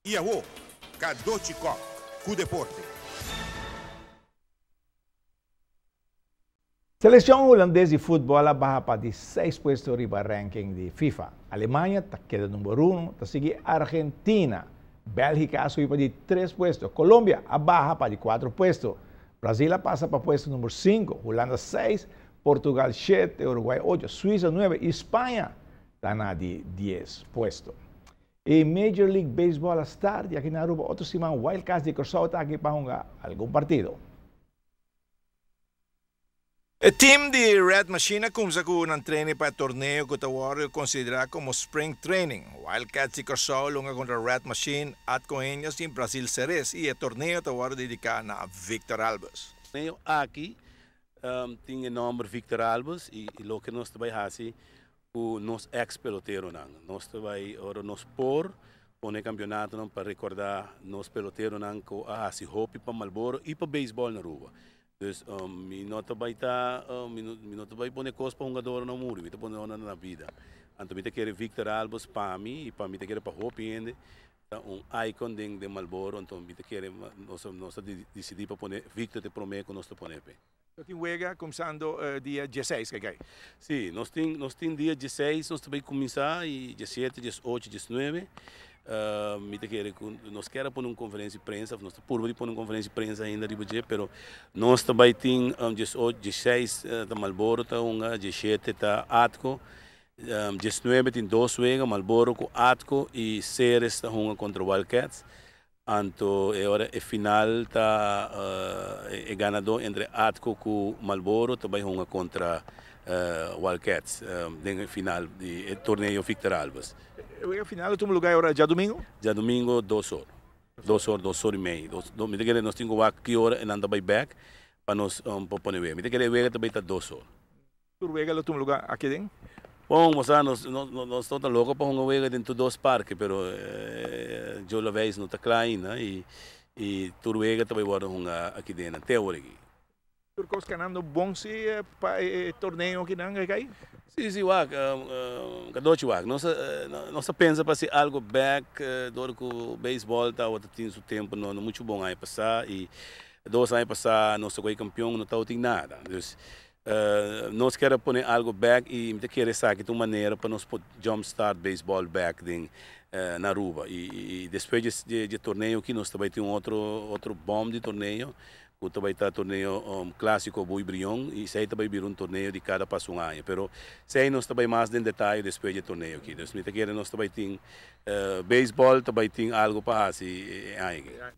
Y awo, Cadochi Kock cu deporte. Seleccion Hulandes di futbol a baha pa di seis puesto riba ranking di FIFA. Alemania ta keda number uno, ta sigui Argentina. Belgica a subi pa di tres puesto. Colombia a baha pa di cuatro puesto. Brasil a pasa pa puesto number cinco, Hulanda seis, Portugal shete, Uruguay ocho, Suiza nuebe y Spaña ta na di dies puesto. E Major League Baseball a start y aki na Aruba otro siman Wild Cats di Corsou ta aki pa hunga algun partido. E team di Red Machine a kumsa ku nan training pa e torneo ku ta wòrdu konsiderá komo Spring Training. Wild Cats di Kòrsou lunga kontra Red Machine, Atco Indians i Brasil Ceres i e torneo ta wòrdu dediká na Victor Albers. Torneo aki tin e nòmber Victor Albers i loke nos ta bai hasi ku nos eks peloteronan. Nos ta bai ora nos por pone kampionatonan pa rekordá nos peloteronan ku a hasi hopi pa Marlboro i pa beisbòl na Aruba. Dus mi no ta bai ta mi no ta bai pone kos pa hungadornan muri, mi ta pone nan na bida. Anto mi ta kere Victor Albers pa mi i pa mi ta kere pa hopi hende ta un icon den den Marlboro, anto mi ta kere nos nos a disidí pa pone Victor ta e promé ku nos ta pone p'e. Lo tin wega kumsando dia dieseis, kai kai? Sí, nos tin nos tin dia dieseis nos ta bai kuminsá i diesiete, diesocho, diesnuebe. Mi ta kere ku nos kier a pone un konferensia di prensa òf nos ta purba di pone un konferensia di prensa ainda riba dje, pero nos ta bai tin diesocho, dieseis ta Marlboro ta hunga, diesiete ta Atco, diesnuebe tin dos wega, Marlboro ku Atco i Ceres ta hunga kontra Wild Cats. Anto e ora e final ta e ganadó entre Atco ku Marlboro ta bai hunga kontra Wild Cats den e final di e torneo Victor Alves. E wega final a tuma lugar e ora djadumingu? Djadumingu dos or. Dos or, dos or i mei. Mi ta kere nos tin ku wak ki ora e nan ta bai bek pa nos por pone wega. Mi ta kere e wega ta bai ta dos or. Tur wega lo tuma lugar aki den? Bon, bo sa, nos nos no ta loko pa hunga wega den tur dos parke, pero Joe Laveist no ta kla ainda i i tur wega ta bai wòrdu hunga aki den nan te awor aki. Tur kos kanando bon si pa e torneo akinan a kai? Si, si, wak, Kadochi wak, nos nos ta pensa pa hasi algo bek dor ku beisbòl tabata tin su tempu no muchu bon aña pasá i dos aña pasá nos ta koi kampion no tabatin nada. Dus Nos kier a pone algo bek y mi ta kere esaki ta un manera pa nos por jump start baseball bek den na Aruba. Y despues di e torneo aki nos ta bay tin un otro otro bom di torneo cu ta bay ta torneo clasico Boy Brion y esey ta bay bira un torneo di cada pas un aña. Pero esey nos ta bay mas den detaye despues di e torneo aki. Dus mi ta kere nos ta bay tin baseball ta bay tin algo pa haci e aña aki.